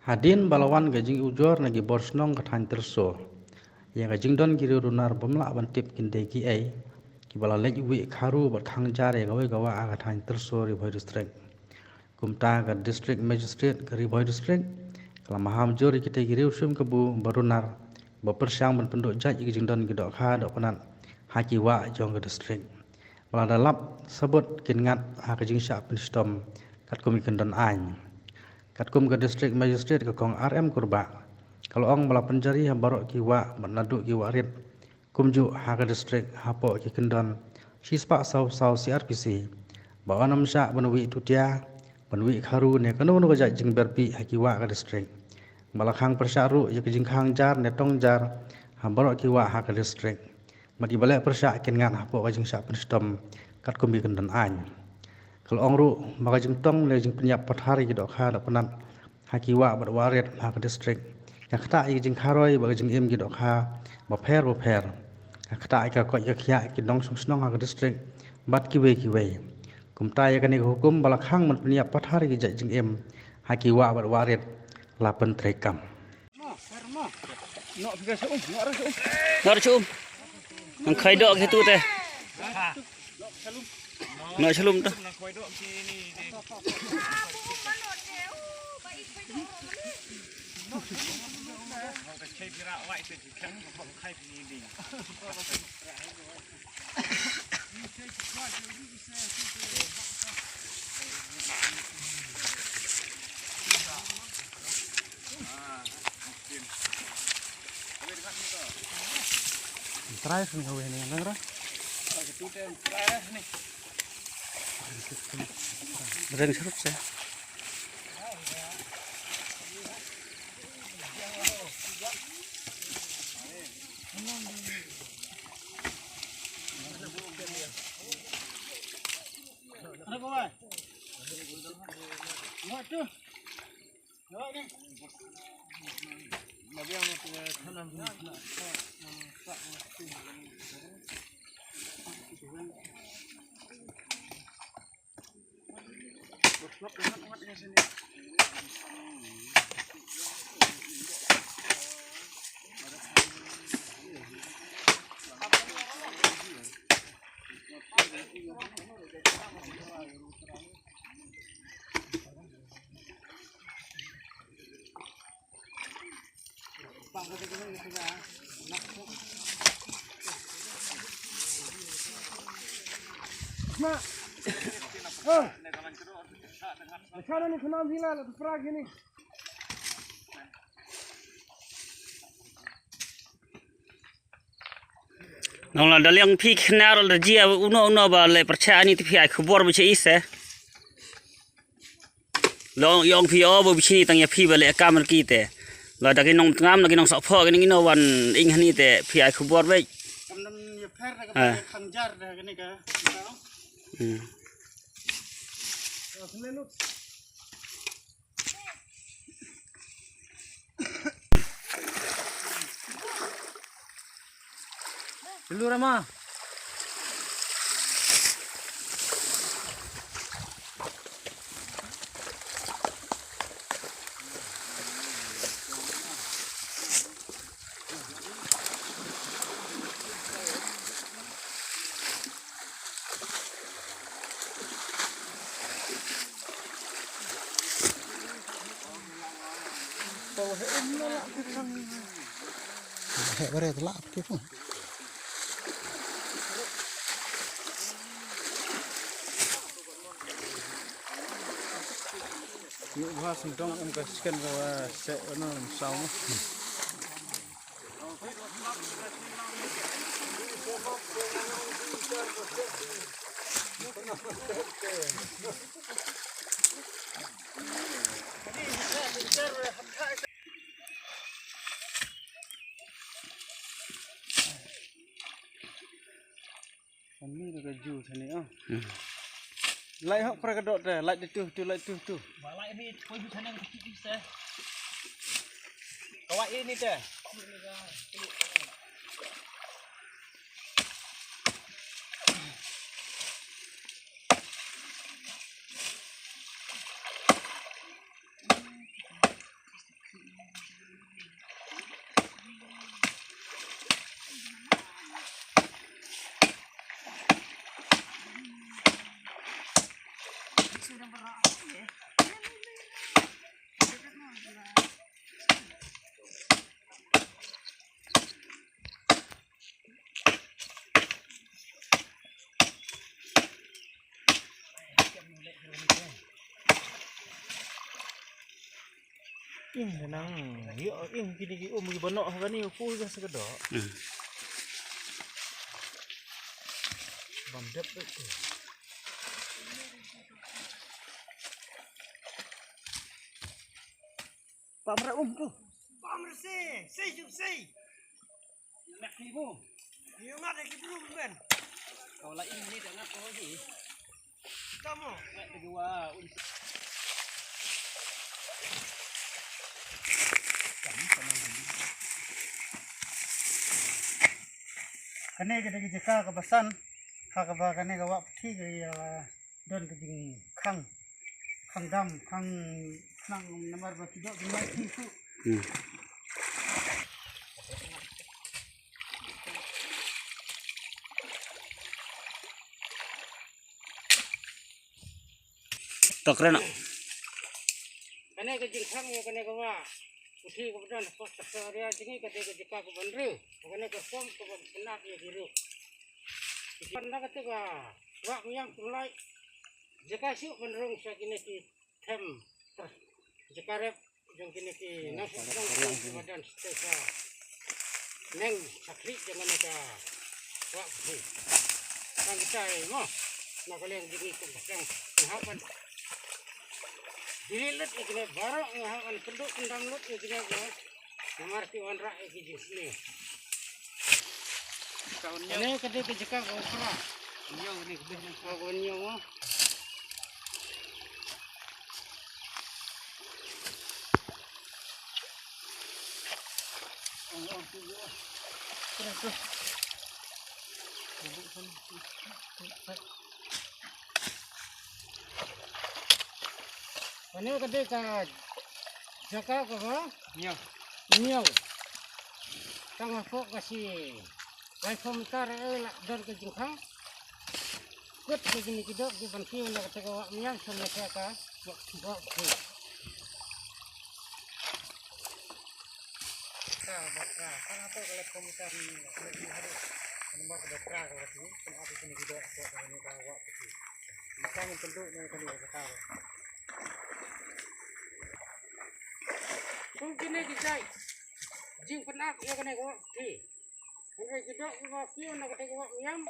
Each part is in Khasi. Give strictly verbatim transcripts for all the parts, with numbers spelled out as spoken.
Hadien ba la wan ka jingujor na ki bor shnong ka thaiñ Tyrso ïa ka jingdon ki riew runar bym lah ban tip kin dei kiei, kiba la leit wieh kharu bad khang jar ïa kawei ka wah ha ka thaiñ Tyrso, Ri Bhoi District. Kumta ka District Magistrate ka Ri Bhoi District ka la maham jur ïa kitei ki riew shim kabu ba runar ba pyrshang ban pynduh jait ïa ki jingdon ki dohkha dohpynat ha ki wah jong ka district. Ba la da lap sabut kin ngat ha ka jingshah pynshitom katkum ki kyndon aiñ. Katkum ka District Magistrate ka Kong R M Kurbah ka la ong ba la pynjari ha baroh ki wah bad naduh ki wah rit kumjuh ha ka district hapoh ki kyndon shispah saw saw C R P C ba yn ym shah ban wieh tutia, ban wieh kharu ne kano kano ka jait jingberbih ha ki wah ka district. Ba la khang pyrshah ruh ïa ka jingkhang jar ne tong jar ha baroh ki wah ha ka district. Bad kiba leh pyrshah kin ngat hapoh ka jingshah pynshitom katkum ki kyndon aiñ. Ka la ong ruh ba ka jingtong ne jingpynïap pathar ïa ki dohkha dohpynat ha ki wah bad wah rit ha ka district ka ktah ïa ka jingkharoi bad ka jingim ki dohkha bapher bapher. Ka ktah ïa ka koit ka khiah ki nongshong shnong ha ka district bad kiwei kiwei. Kumta ïa kane ka hukum ba la khang ban pynïap pathar ïa ki jait jingim ha ki wah bad wah rit la pyntreikam. Nor chum. Nang khai dok ke tu te. Nor chalum tu. Trai sini kau ini nang ra. Reng serut sa. Nong la da liang phi khnar la ji uno uno ba leh pyrchah ani te phi ai khubor ba che ise. Long yong phi o ba bichini tang ïa phi ba leh kam ki te. La da ki nongtngam na ki nongsahphoh ki nong ino wan ing hani te phi ai khubor beit. Kam nam ïa pher da ka pher khang jar da kane ka. Hmm. Dulu Rama. Heh, bare tla ki pun. Yu bha sentong em ka chicken ka wa se ano saw. Ani ka ju thani ah. Hmm. Lai hok pra ka dot te, lai de tu, tu lai tu tu. Ba lai ni koi ju thani ka ti se. Ka wa ini te. Ing nang, ïoh ing kine ki um ki ba noh ha kane u pur ka sa ka doh. Hmm. Ban dep tu. Pamra um tu. Pamra sei, sei jum sei. Nak ni bu. Ïoh ngat ki bru ben. Kau la ing ni dah ngat kau lagi. Kamu. Ngat kedua. Kane ka dei ka jaka kaba san ha kaba kane ka wah puthi ka ïa don ka jingkhang, khang dam, khang khnang namar ba ki doh ki mai ki su. Hmm. Tok rena. Kane ka jingkhang ïa kane ka wah puthi kaba don ha ka sha ria jingim ka dei ka jaka kaban riew. Kane ka som kaban pynap ïa ki riew. Ki pan na kata ka wah Miam Kumlai. Jaka shu ban rung sha kine ki them. Jaka rep jong kine ki nang shu jong ki madan sha neng sakri jong kane ka wah phi. Nang kita mo na ka leng jong ki kum jong nang hap ban dili lut ïa kine baroh nang hap ban pynduh pyndam lut ïa kine mo. Namar ki wanrah ïa ki jingsniew. Ka un ñiew. Kane ka dei ka jaka ka opera. Un ñiew kane ka dei ka opera. Ka un ñiew mo. Kane ka dei ka jaka kaba ñiew. Ñiew. Tang hapoh ka shi laiphew mitar eh la don ka jingkhang. Kut ka jingkidok ki ban kiew na kata ka wah Miam sha na ka wah ki. Ka batra, ka na to ka lek komutar ni, ni haru. Namar ka batra ka wati, kan ati kini gida ko ka ni ka wa kiti. Maka ni tentu ni kani ka batra. Kum kini ki jai. Jing penat ya kani ka wa kiti. Hynrei ki doh ki ba kiew na kata ka wah Miam.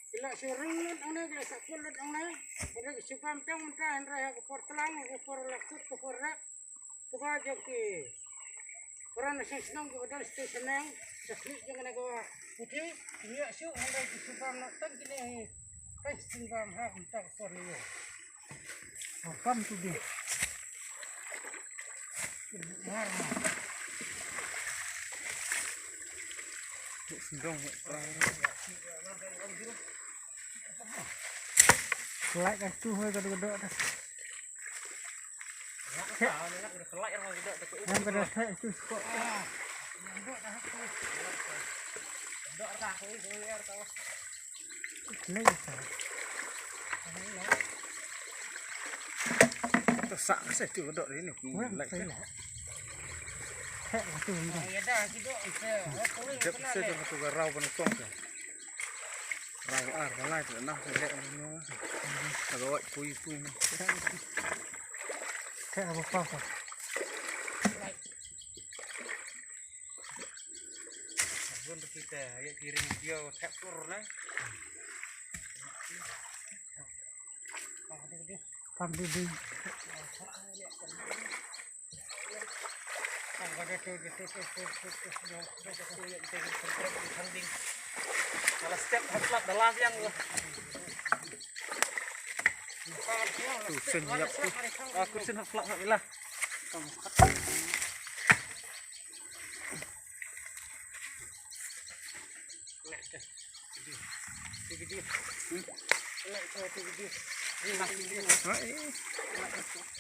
Ki la shu rung lut hangne, ki la shu kul lut hangne. Hynrei ki shu bam tang mynta, hynrei ha ka por tlang, ha ka por la kut, ka por rep. Kaba jong ki para na shnong shnong kiba don shatei shaneng, sa khlieh jong kane ka wah puthi, ki ïoh shuh hynrei ki shu bam noh tang kine hi. Tang shu bam ha kumta ka por ne ïoh. Bam tu dih. Mar mar. Sendong. Kelak kan tu hoi ka dok dok. Yang kada thek tu sekok. Ni sa. Tu sak sa tu dok ni. Weh, lai sa. Thek tu ni. Jep se tu garau ban tong se. Rau ar ba lai tu na se leh ong nyo. Ka wai pui pui ni. Thek ba pa pa. Bun tu kita ya kirim dia thek tur na. Pam di di. Tu sen yap tu. Aku sen hap lak hap ilah. Hai.